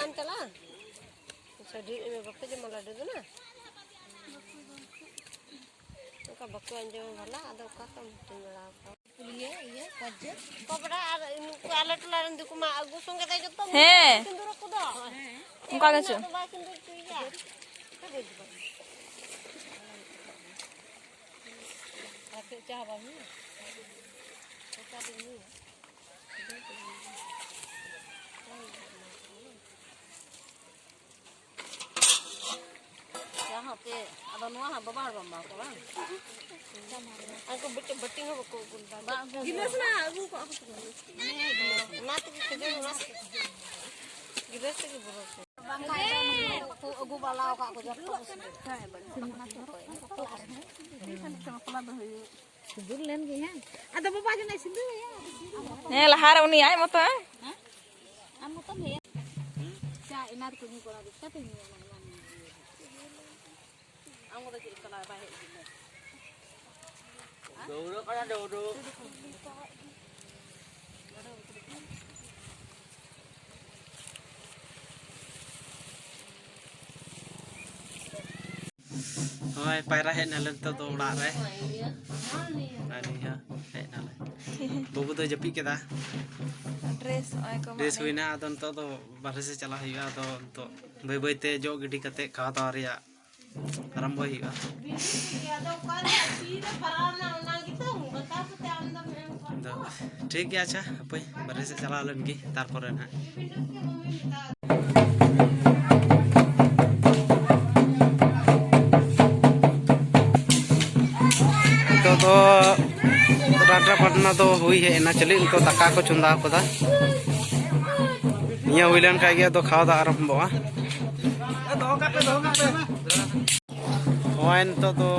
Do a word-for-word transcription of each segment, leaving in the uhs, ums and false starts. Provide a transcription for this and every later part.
ᱟᱢ ᱪᱟᱞᱟᱜᱼᱟ? ᱟᱪᱪᱷᱟ, ᱰᱷᱮᱨ ᱤᱧ ᱵᱟᱯᱮ ᱡᱚᱢᱟ ᱞᱟᱹᱰᱩ ᱫᱚ ᱱᱟ? ᱚᱱᱠᱟ ᱵᱟᱠᱚ ᱟᱸᱡᱚᱢᱟ ᱵᱷᱟᱞᱟ, ᱟᱫᱚ ᱚᱠᱟ ᱠᱷᱚᱱ ᱢᱤᱴᱤᱝ ᱵᱟᱲᱟ ᱟᱠᱚᱣᱟ? ᱤᱭᱟᱹ, ᱤᱭᱟᱹ, ᱠᱚᱵᱽᱨᱟ ᱟᱨ ᱱᱩᱠᱩ ᱟᱞᱮ ᱴᱚᱞᱟ ᱨᱮᱱ ᱫᱤᱠᱩ ᱢᱟ ᱟᱹᱜᱩ ᱥᱚᱸᱜᱮ ᱛᱮ ᱡᱚᱛᱚ ᱦᱮᱸ᱾ ᱥᱤᱸᱫᱩᱨ ᱟᱠᱚ ᱫᱚ᱾ ᱚᱱᱠᱟ ᱜᱮ ᱪᱚ᱾ ᱫᱚ ᱵᱟᱭ ᱥᱤᱸᱫᱩᱨ ᱦᱚᱪᱚᱭᱮᱭᱟ᱾ ᱟᱨ ᱪᱮᱫ ᱪᱟ ᱵᱟᱝ ᱧᱩ? ᱪᱟ ᱫᱚ ᱧᱩᱭᱟ᱾ ᱪᱟ ᱦᱚᱸ ᱯᱮ, ᱟᱫᱚ ᱱᱚᱣᱟ ᱦᱚᱸ ᱵᱟᱵᱟ ᱦᱚᱲ ᱵᱟᱢ ᱮᱢᱟ ᱠᱚᱣᱟ ᱵᱟᱝ? ᱟᱨ ᱠᱚ ᱵᱟᱹᱴᱤ, ᱵᱟᱹᱴᱤ ᱦᱚᱸ ᱵᱟᱠᱚ ᱟᱹᱜᱩ ᱞᱮᱫᱟ᱾ ᱵᱟᱝ ᱟᱹᱜᱩ ᱜᱤᱞᱟᱹᱥ ᱢᱟ ᱟᱹᱜᱩ ᱠᱚᱜᱼᱟ ᱠᱚ᱾ ᱚᱱᱟ ᱛᱮᱜᱮ ᱠᱷᱟᱹᱡᱟᱹᱲᱤ, ᱚᱱᱟ ᱛᱮᱜᱮ ᱜᱤᱞᱟᱹᱥ ᱛᱮᱜᱮ ᱵᱚᱨᱚ ᱠᱚ᱾ ᱵᱟᱝᱠᱷᱟᱱ ᱫᱚ ᱱᱩᱠᱩ ᱠᱚ ᱟᱹᱜᱩ ᱵᱟᱞᱟ ᱟᱠᱟᱫ ᱠᱚ ᱡᱚᱛᱚ᱾ ᱥᱤᱸᱫᱩᱨ ᱞᱮᱱ ᱜᱮ ᱦᱟᱸᱜ᱾ ᱟᱫᱚ ᱵᱟᱵᱟ ᱡᱚᱱᱟᱜ ᱥᱤᱸᱫᱩᱨ ᱟᱭᱟ᱾ ᱦᱮᱸ, ᱞᱟᱦᱟᱨᱮ ᱩᱱᱤ ᱟᱡ ᱢᱚᱛᱚ, ᱦᱮᱸ? ᱟᱢ ᱢᱚᱛᱚᱢ ᱦᱮᱡ᱾ ᱪᱟ ᱮᱱᱟ ᱨᱮᱠᱚ ᱧᱩ ᱠᱚᱲᱟ ᱫᱚ, ᱪᱤᱠᱟᱹᱛᱮ ᱧᱩᱭᱟ ᱚᱱᱟ ᱢᱟ? ᱟᱢ ᱠᱚᱫᱚ ᱪᱮᱫ ᱮᱢ ᱪᱟᱞᱟᱜᱼᱟ, ᱵᱟᱭ ᱦᱮᱡ ᱞᱮᱱᱟ? ᱰᱟᱹᱣᱨᱟᱹ ᱠᱟᱱᱟ, ᱰᱟᱹᱣᱨᱟᱹ᱾ ᱦᱳᱭ, ᱯᱟᱭᱨᱟ ᱦᱮᱡ ᱱᱟᱞᱮ ᱱᱤᱛᱚᱜ ᱫᱚ ᱚᱲᱟᱜ ᱨᱮ᱾ ᱟᱨ ᱱᱤᱭᱟᱹ ᱦᱮᱡ ᱱᱟᱞᱮ᱾ ᱵᱟᱹᱵᱩ ᱫᱚᱭ ᱡᱟᱹᱯᱤᱫ ᱠᱮᱫᱟ᱾ ᱰᱨᱮᱥ ᱱᱚᱜᱼᱚᱭ ᱠᱚ ᱰᱨᱮᱥ ᱮᱢᱟᱜ ᱦᱩᱭᱱᱟ, ᱟᱫᱚ ᱱᱤᱛᱚᱜ ᱫᱚ ᱵᱟᱨᱦᱮ ᱥᱮᱫ ᱪᱟᱞᱟᱜ ᱦᱩᱭᱩᱜᱼᱟ᱾ ᱟᱫᱚ ᱱᱤᱛᱚᱜ ᱵᱟᱹᱭ ᱵᱟᱹᱭ ᱛᱮ ᱡᱚᱜ ᱜᱤᱰᱤ ᱠᱟᱛᱮ ᱠᱷᱟᱣᱟ ᱫᱟᱣᱟ ᱨᱮᱭᱟᱜ ᱟᱨᱟᱢᱵᱚᱭ ᱦᱩᱭᱩᱜᱼᱟ᱾ ᱟᱫᱚ ᱴᱷᱤᱠ ᱜᱮᱭᱟ, ᱟᱪᱪᱷᱟ, ᱦᱟᱯᱳᱭ ᱵᱟᱨᱦᱮ ᱥᱮᱫ ᱪᱟᱞᱟᱣ ᱞᱮᱱ ᱜᱮ, ᱛᱟᱨᱯᱚᱨᱮ ᱱᱟᱦᱟᱜ᱾ ᱱᱤᱛᱚᱜ ᱫᱚ ᱨᱟᱴᱟ ᱯᱟᱴᱱᱟ ᱫᱚ ᱦᱩᱭ ᱦᱮᱡ ᱮᱱᱟ, ᱪᱟᱹᱞᱤ ᱱᱤᱛᱚᱜ ᱫᱟᱠᱟ ᱠᱚ ᱪᱚᱸᱫᱟ ᱟᱠᱟᱫᱟ᱾ ᱱᱤᱭᱟᱹ ᱦᱩᱭ ᱞᱮᱱ ᱠᱷᱟᱡ ᱜᱮ ᱟᱫᱚ ᱠᱷᱟᱣᱟ ᱫᱟᱣᱟ ᱟᱨᱟᱢᱵᱷᱚᱜᱼᱟ᱾ ᱱᱚᱜᱼᱚᱭ ᱱᱤᱛᱚᱜ ᱫᱚ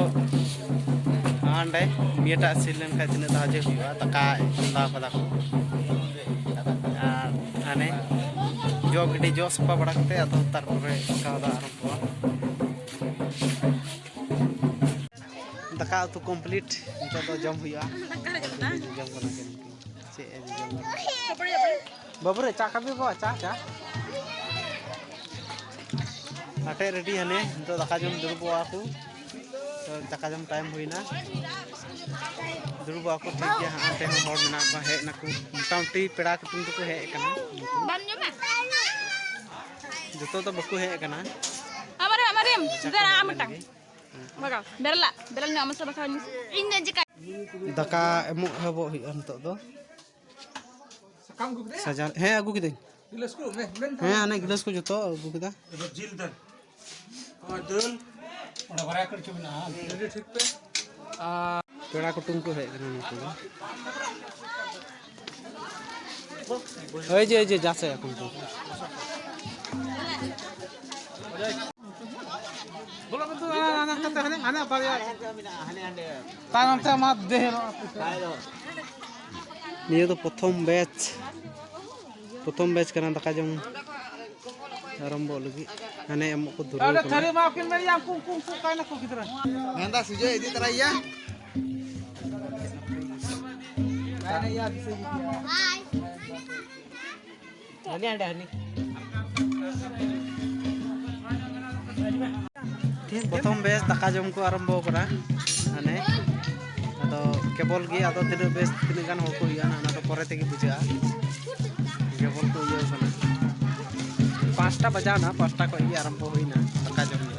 ᱦᱟᱸᱰᱮ ᱱᱤᱭᱟᱹᱴᱟᱜ ᱥᱤᱫ ᱞᱮᱱᱠᱷᱟᱡ ᱛᱤᱱᱟᱹᱜ ᱫᱷᱟᱣ ᱡᱮ ᱦᱩᱭᱩᱜᱼᱟ, ᱫᱟᱠᱟ ᱪᱚᱸᱫᱟ ᱠᱟᱫᱟ ᱠᱚ᱾ ᱟᱨ ᱦᱟᱱᱮ ᱡᱚᱜ ᱜᱤᱰᱤ, ᱡᱚᱜ ᱥᱟᱯᱷᱟ ᱵᱟᱲᱟ ᱠᱟᱛᱮ ᱟᱫᱚ ᱛᱟᱨᱯᱚᱨᱮ ᱠᱷᱟᱣᱟ ᱫᱟᱣᱟ ᱟᱨᱟᱢᱵᱷᱚᱜᱼᱟ᱾ ᱫᱟᱠᱟ ᱩᱛᱩ complete, ᱱᱤᱛᱚᱜ ᱫᱚ ᱡᱚᱢ ᱦᱩᱭᱩᱜᱼᱟ᱾ ᱫᱟᱠᱟ ᱞᱮ ᱡᱚᱢ ᱮᱫᱟ᱾ ᱡᱚᱢ ᱠᱟᱱᱟ ᱠᱤᱱ ᱩᱱᱠᱤᱱ᱾ ᱪᱮᱫ ᱮ ᱡᱚᱢ ᱠᱟᱱᱟ? ᱵᱟᱹᱵᱩ ᱨᱮ, ᱪᱟ ᱠᱟᱹᱢᱤ ᱵᱟᱵᱟ, ᱪᱟ, ᱪᱟ᱾ ᱟᱴᱮᱫ ᱨᱮᱰᱤ ᱦᱟᱱᱮ ᱱᱤᱛᱚᱜ ᱫᱟᱠᱟ ᱡᱚᱢ ᱫᱩᱲᱩᱵᱚᱜᱼᱟ ᱠᱚ᱾ ᱛᱚ ᱫᱟᱠᱟ ᱡᱚᱢ ᱴᱟᱭᱤᱢ ᱦᱩᱭᱱᱟ, ᱫᱩᱲᱩᱵᱚᱜᱼᱟ ᱠᱚ᱾ ᱴᱷᱤᱠ ᱜᱮᱭᱟ, ᱦᱟᱸᱜ ᱦᱟᱱᱛᱮ ᱦᱚᱸ ᱦᱚᱲ ᱢᱮᱱᱟᱜ ᱠᱚᱣᱟ, ᱦᱮᱡ ᱱᱟᱠᱚ ᱢᱚᱴᱟᱢᱩᱴᱤ ᱯᱮᱲᱟ ᱠᱩᱴᱩᱢ ᱫᱚᱠᱚ ᱦᱮᱡ ᱟᱠᱟᱱᱟ᱾ ᱵᱟᱢ ᱡᱚᱢᱟ? ᱡᱚᱛᱚ ᱫᱚ ᱵᱟᱠᱚ ᱦᱮᱡ ᱟᱠᱟᱱᱟ᱾ ᱟᱢᱟᱨᱮᱢ, ᱟᱢᱟᱨᱮᱢ᱾ ᱫᱮᱞᱟ, ᱟᱢ ᱢᱤᱫᱴᱟᱝ᱾ ᱵᱟᱜᱟᱣ, ᱵᱮᱨᱮᱞᱟᱜ, ᱵᱮᱨᱮᱞ ᱧᱚᱜ ᱢᱟᱥᱮ ᱵᱟᱠᱷᱟᱣ ᱢᱮᱥᱮ᱾ ᱤᱧ ᱫᱚ ᱪᱤᱠᱟ ᱫᱟᱠᱟ ᱮᱢᱚᱜ ᱮᱦᱚᱵᱚᱜ ᱦᱩᱭᱩᱜᱼᱟ ᱱᱤᱛᱚᱜ ᱫᱚ᱾ ᱥᱟᱡᱟᱣ, ᱦᱮᱸ, ᱟᱹᱜᱩ ᱠᱤᱫᱟᱹᱧ᱾ ᱦᱮᱸ, ᱦᱟᱱᱮ ᱜᱤᱞᱟᱹᱥ ᱠᱚ ᱡᱚᱛᱚ ᱟᱹᱜᱩ ᱠᱮᱫᱟ᱾ ᱯᱮᱲᱟ ᱠᱩᱴᱩᱢ ᱠᱚ ᱦᱮᱡ ᱟᱠᱟᱱᱟ ᱱᱩᱠᱩ ᱫᱚ᱾ ᱳᱭ ᱡᱮ, ᱳᱭ ᱡᱮ, ᱡᱟᱥᱮ ᱮᱠᱷᱚᱱ ᱠᱚ᱾ ᱵᱚᱞᱚ ᱠᱤᱱᱛᱩ ᱦᱟᱱᱟ, ᱦᱟᱱᱟ, ᱦᱟᱱᱟ, ᱦᱟᱱᱟ ᱵᱟᱨᱭᱟ᱾ ᱛᱟᱭᱱᱚᱢ ᱛᱮ ᱟᱢᱟᱜ ᱫᱮᱦᱮ ᱱᱚᱣᱟ᱾ ᱱᱤᱭᱟᱹ ᱫᱚ ᱯᱨᱚᱛᱷᱚᱢ ᱵᱮᱪ, ᱯᱨᱚᱛᱷᱚᱢ ᱵᱮᱪ ᱠᱟᱱᱟ ᱫᱟᱠᱟ ᱡᱚᱢ ᱟᱨᱟᱢᱵᱚᱜ ᱞᱟᱹᱜᱤᱫ᱾ ᱦᱟᱱᱮ ᱮᱢᱚᱜ ᱠᱚ ᱫᱷᱩᱨᱟᱹᱣ ᱟᱨᱮ ᱠᱟᱱᱟ᱾ ᱛᱷᱟᱹᱨᱤ ᱢᱟ ᱠᱤᱱ ᱢᱮ ᱭᱟ, ᱩᱱᱠᱩ, ᱩᱱᱠᱩ, ᱩᱱᱠᱩ ᱚᱠᱟᱭ ᱱᱟᱠᱚ ᱜᱤᱫᱽᱨᱟᱹ? ᱢᱮᱱᱫᱟ ᱥᱩᱡᱚᱭ ᱤᱫᱤ ᱛᱚᱨᱟᱭ ᱭᱟ᱾ ᱦᱟᱹᱱᱤ ᱦᱟᱸᱰᱮ, ᱦᱟᱹᱱᱤ᱾ ᱯᱨᱚᱛᱷᱚᱢ ᱵᱮᱪ ᱫᱟᱠᱟ ᱡᱚᱢ ᱠᱚ ᱟᱨᱟᱢᱵᱚ ᱠᱟᱱᱟ᱾ ᱢᱟᱱᱮ ᱟᱫᱚ ᱠᱮᱵᱚᱞ ᱜᱮ, ᱟᱫᱚ ᱛᱤᱱᱟᱹᱜ ᱵᱮᱪ ᱛᱤᱱᱟᱹᱜ ᱜᱟᱱ ᱦᱚᱲ ᱠᱚ ᱦᱩᱭᱩᱜᱼᱟ, ᱚᱱᱟ ᱫᱚ ᱯᱚᱨᱮ ᱛᱮᱜᱮ ᱵᱩᱡᱷᱟᱹᱜᱼᱟ᱾ ᱠᱮᱵᱚᱞ ᱠᱚ ᱤᱭᱟᱹ ᱠᱟᱱᱟ᱾ ᱯᱟᱸᱪᱴᱟ ᱵᱟᱡᱟᱣ ᱮᱱᱟ, ᱯᱟᱸᱪᱴᱟ ᱠᱷᱚᱱ ᱜᱮ ᱟᱨᱟᱢᱵᱚ ᱦᱩᱭᱱᱟ ᱫᱟᱠᱟ ᱡᱚᱢ ᱫᱚ᱾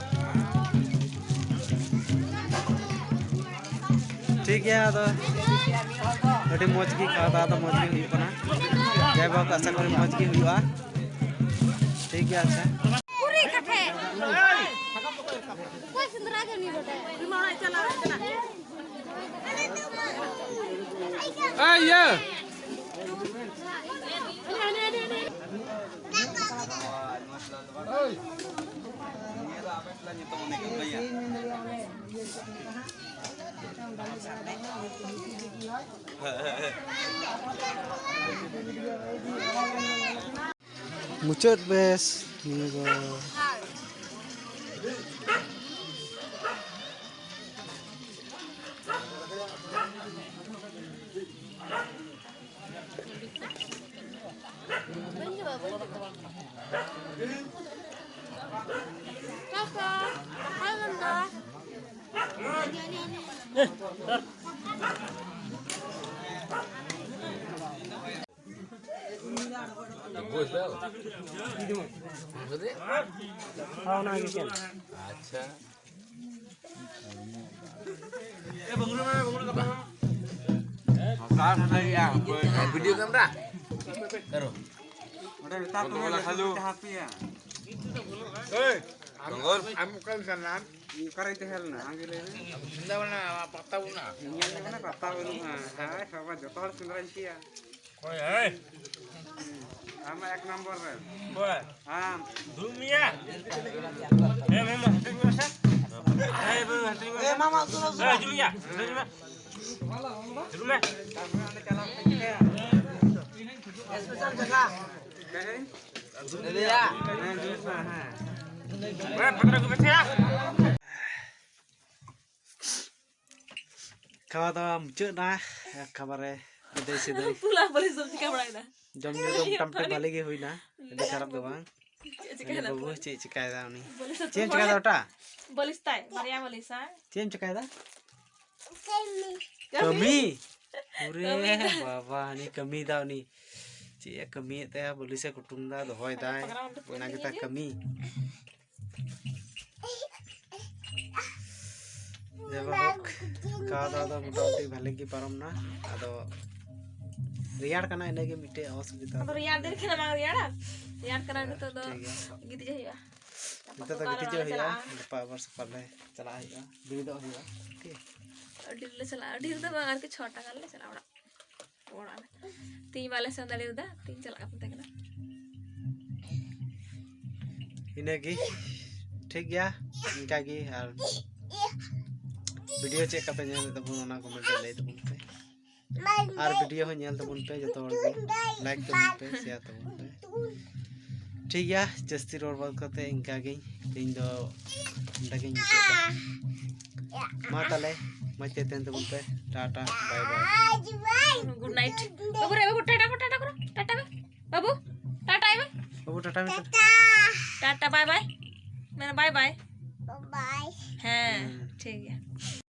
ᱴᱷᱤᱠ ᱜᱮᱭᱟ, ᱟᱫᱚ ᱟᱹᱰᱤ ᱢᱚᱡᱽ ᱜᱮ ᱠᱷᱟᱣᱟ ᱫᱟᱣᱟ ᱫᱚ ᱢᱚᱡᱽ ᱜᱮ ᱦᱩᱭᱩᱜ ᱠᱟᱱᱟ᱾ ᱡᱟᱭᱦᱳᱠ, ᱟᱥᱟ ᱠᱚᱨᱮ ᱢᱚᱡᱽ ᱜᱮ ᱦᱩᱭᱩᱜᱼᱟ᱾ ᱴᱷᱤᱠ ᱜᱮᱭᱟ, ᱟᱪᱪᱷᱟ᱾ ᱯᱩᱨᱤ ᱠᱟᱛᱷᱟ᱾ ᱚᱠᱚᱭ ᱥᱮᱸᱫᱽᱨᱟ ᱜᱮ ᱩᱱᱤ ᱵᱟᱰᱟᱭᱟ? ᱮᱭ, ᱤᱭᱟᱹ᱾ ᱢᱩᱪᱟᱹᱫ ᱵᱮᱪ ᱱᱤᱭᱟᱹ ᱫᱚ᱾ ᱦᱚᱸ, ᱚᱱᱟ ᱜᱮ ᱪᱮᱫ? ᱟᱪᱪᱷᱟ᱾ Video camera? ᱠᱟᱨᱚ᱾ ᱚᱸᱰᱮ ᱢᱮᱛᱟ ᱠᱚ ᱦᱩᱭᱩᱜᱼᱟ᱾ ᱮᱭ, ᱟᱢ, ᱟᱢ ᱚᱠᱟᱨᱮᱢ ᱪᱟᱞᱟᱜᱼᱟ? ᱚᱠᱟᱨᱮ ᱛᱟᱦᱮᱸ ᱞᱮᱱᱟ? ᱟᱢ ᱜᱮ ᱞᱟᱹᱭ ᱢᱮ᱾ ᱵᱨᱤᱱᱫᱟᱵᱚᱱ ᱨᱮᱱᱟᱜ ᱯᱟᱛᱟ ᱵᱟᱹᱱᱩᱜᱼᱟ᱾ ᱧᱮᱞ ᱞᱮᱠᱟᱱᱟᱜ ᱯᱟᱛᱟ ᱵᱟᱹᱱᱩᱜᱼᱟ᱾ ᱦᱟᱭ ᱵᱟᱵᱟ, ᱡᱚᱛᱚ ᱦᱚᱲ ᱥᱮᱸᱫᱽᱨᱟᱧ ᱤᱫᱤᱭᱟ᱾ ᱚᱠᱚᱭ, ᱮᱭ? ᱟᱢ ᱢᱟ ᱮᱠ ᱱᱚᱢᱵᱚᱨ ᱨᱮ᱾ ᱚᱠᱚᱭ? ᱟᱢ᱾ ᱫᱩᱲᱩᱵ ᱢᱮᱭᱟ᱾ ᱮ, ᱢᱟᱢᱟ, ᱦᱟᱹᱴᱤᱧ ᱢᱮ ᱥᱮ᱾ ᱮ, ᱵᱟᱹᱵᱩ, ᱦᱟᱹᱴᱤᱧ ᱢᱮ ᱥᱮ᱾ ᱮ, ᱢᱟᱢᱟ, ᱩᱛᱩ ᱫᱚ ᱮ, ᱡᱩᱞᱤᱭᱟ, ᱦᱟᱹᱴᱤᱧ ᱢᱮ᱾ ᱫᱩᱲᱩᱵ ᱢᱮ᱾ ᱛᱟᱨᱯᱚᱨᱮ ᱚᱸᱰᱮ ᱪᱟᱞᱟᱣ ᱠᱟᱛᱮ ᱪᱤᱠᱟᱹᱭᱟ? ᱮᱥᱯᱮᱥᱟᱞ ᱡᱟᱭᱜᱟ᱾ ᱦᱮᱸ? ᱫᱩᱲᱩᱵ ᱢᱮ, ᱦᱮᱸ᱾ ᱮ, ᱯᱟᱛᱲᱟ ᱠᱚ ᱯᱮ ᱪᱷᱟᱭᱟ᱾ ᱠᱷᱟᱣᱟ ᱫᱟᱣᱟ ᱢᱩᱪᱟᱹᱫ ᱮᱱᱟ, ᱮᱠᱵᱟᱨᱮ ᱵᱤᱫᱟᱹᱭ ᱥᱤᱫᱟᱹᱭ᱾ ᱯᱩᱞᱟ ᱵᱟᱹᱞᱤᱥ ᱫᱚᱢ ᱪᱤᱠᱟ ᱵᱟᱲᱟᱭᱮᱫᱟ? ᱡᱚᱢ ᱧᱩ ᱫᱚ ᱢᱚᱴᱟᱢᱩᱴᱤ ᱵᱷᱟᱞᱮ ᱜᱮ ᱦᱩᱭᱱᱟ, ᱟᱹᱰᱤ ᱠᱷᱟᱨᱟᱯ ᱫᱚ ᱵᱟᱝ᱾ ᱪᱮᱫ ᱩᱱᱤ ᱪᱤᱠᱟᱹᱭᱮᱫᱟ ᱵᱟᱹᱵᱩ ᱛᱚᱵᱮ? ᱪᱮᱫ ᱪᱤᱠᱟᱭᱮᱫᱟ ᱩᱱᱤ? ᱵᱟᱹᱞᱤᱥ ᱪᱮᱫ ᱮᱢ ᱪᱤᱠᱟᱭᱮᱫᱟ ᱚᱴᱟ? ᱵᱟᱹᱞᱤᱥ ᱛᱟᱭ, ᱵᱟᱨᱭᱟ ᱵᱟᱹᱞᱤᱥ, ᱦᱮᱸ? ᱪᱮᱫ ᱮᱢ ᱪᱤᱠᱟᱭᱮᱫᱟ? ᱠᱟᱹᱢᱤ? ᱠᱟᱹᱢᱤ? ᱚᱨᱮ ᱠᱟᱹᱢᱤᱭᱮᱫᱟ᱾ ᱵᱟᱵᱟ, ᱦᱟᱹᱱᱤ ᱠᱟᱹᱢᱤᱭᱮᱫᱟ ᱩᱱᱤ᱾ ᱪᱮᱫ ᱮ ᱠᱟᱹᱢᱤᱭᱮᱫ ᱛᱟᱭᱟ? ᱵᱟᱹᱞᱤᱥ ᱮ ᱠᱩᱴᱩᱢ ᱮᱫᱟ, ᱫᱚᱦᱚᱭ ᱫᱟᱭ᱾ ᱯᱟᱜᱽᱨᱟ ᱵᱟᱢ ᱴᱩᱯᱩᱜ ᱚᱱᱟ ᱜᱮᱛᱟ ᱠᱟᱹᱢᱤ᱾ ᱡᱟᱭᱦᱳᱠ, ᱠᱷᱟᱣᱟ ᱫᱟᱣᱟ ᱫᱚ ᱢᱚᱴᱟᱢᱩᱴᱤ ᱵᱷᱟᱞᱮ ᱜᱮ ᱯᱟᱨᱚᱢ ᱱᱟ᱾ ᱟᱫᱚ ᱨᱮᱭᱟᱲ ᱠᱟᱱᱟ, ᱤᱱᱟᱹᱜᱮ ᱢᱤᱫᱴᱮᱡ ᱚᱥᱩᱵᱤᱫᱷᱟ᱾ ᱟᱫᱚ ᱨᱮᱭᱟᱲ ᱫᱤᱱ ᱠᱷᱟᱱ ᱵᱟᱝ ᱨᱮᱭᱟᱲᱟ? ᱨᱮᱭᱟᱲ ᱠᱟᱱᱟ ᱦᱮᱸ, ᱱᱤᱛᱚᱜ ᱫᱚ ᱴᱷᱤᱠ ᱜᱮᱭᱟ᱾ ᱜᱤᱛᱤᱡ ᱦᱩᱭᱩᱜᱼᱟ᱾ ᱱᱤᱛᱚᱜ ᱫᱚ ᱥᱚᱠᱟᱞ ᱜᱤᱛᱤᱡᱚᱜ ᱞᱮ ᱦᱩᱭᱩᱜᱼᱟ, ᱪᱟᱞᱟᱜᱼᱟ᱾ ᱜᱟᱯᱟ ᱟᱵᱟᱨ ᱥᱚᱠᱟᱞ ᱞᱮ ᱪᱟᱞᱟᱜ ᱦᱩᱭᱩᱜᱼᱟ, ᱵᱮᱨᱮᱫᱚᱜ ᱦᱩᱭᱩᱜᱼᱟ᱾ ᱴᱷᱤᱠ᱾ ᱟᱹᱰᱤ ᱨᱮᱞᱮ ᱪᱟᱞᱟᱜᱼᱟ, ᱟᱹᱰᱤ ᱨᱮᱫᱚ ᱵᱟᱝ, ᱟᱨᱠᱤ ᱪᱷᱚᱴᱟ ᱜᱟᱱ ᱞᱮ ᱪᱟᱞᱟᱜᱼᱟ ᱚᱲᱟᱜ᱾ ᱚᱲᱟᱜ ᱨᱮ᱾ ᱛᱤᱦᱤᱧ ᱵᱟᱞᱮ ᱥᱮᱱ ᱫᱟᱲᱮᱭᱟᱫᱟ, ᱛᱤᱦᱤᱧ ᱪᱟᱞᱟᱜ ᱠᱟᱛᱷᱟ ᱛᱟᱦᱮᱸ ᱠᱟᱱᱟ᱾ ᱤᱱᱟᱹᱜᱮ, ᱴᱷᱤᱠ ᱜᱮᱭᱟ, ᱤᱱᱠᱟ ᱜᱮ᱾ ᱟᱨ ᱵᱷᱤᱰᱤᱭᱳ ᱪᱮᱫ ᱞᱮᱠᱟ ᱯᱮ ᱧᱮᱞᱮᱫ ᱛᱟᱵᱚᱱᱟ, ᱚᱱᱟ ᱠᱚᱢᱮᱱᱴ ᱨᱮ ᱞᱟᱹᱭ ᱛᱟᱵᱚᱱ ᱯᱮ᱾ ᱟᱨ ᱵᱷᱤᱰᱤᱭᱳ ᱦᱚᱸ ᱧᱮᱞ ᱛᱟᱵᱚᱱ ᱯᱮ ᱡᱚᱛᱚ ᱦᱚᱲ ᱜᱮ, ᱞᱟᱭᱤᱠ ᱛᱟᱵᱚᱱ ᱯᱮ, ᱥᱮᱭᱟᱨ ᱛᱟᱵᱚᱱ ᱯᱮ᱾ ᱴᱷᱤᱠ ᱜᱮᱭᱟ, ᱡᱟᱹᱥᱛᱤ ᱨᱚᱲ ᱵᱟᱫ ᱠᱟᱛᱮ ᱤᱱᱠᱟ ᱜᱮ ᱛᱮᱦᱮᱧ ᱫᱚ ᱱᱚᱸᱰᱮ ᱜᱮᱧ ᱢᱩᱪᱟᱹᱫ ᱮᱫᱟ᱾ ᱢᱟ ᱛᱟᱦᱞᱮ, ᱢᱚᱡᱽ ᱛᱮ ᱛᱟᱦᱮᱱ ᱛᱟᱵᱚᱱ ᱯᱮ᱾ Tata, bye bye. Good night. ᱵᱟᱹᱵᱩ ᱨᱮ, ᱵᱟᱹᱵᱩ, ᱴᱟᱴᱟ ᱠᱚ, ᱴᱟᱴᱟ ᱠᱚ, ᱴᱟᱴᱟ ᱠᱚ᱾ ᱵᱟᱹᱵᱩ, ᱴᱟᱴᱟ ᱟᱭ ᱢᱮ᱾ ᱵᱟᱹᱵᱩ, ᱴᱟᱴᱟ ᱢᱮ᱾ ᱴᱟᱴᱟ᱾ ᱴᱟᱴᱟ, ᱵᱟᱭ ᱵᱟᱭ᱾ ᱢᱮᱱ ᱵᱟᱭ ᱵᱟᱭ᱾ ᱵᱟᱭ᱾ ᱦᱮᱸ, ᱴᱷᱤᱠ ᱜᱮᱭᱟ᱾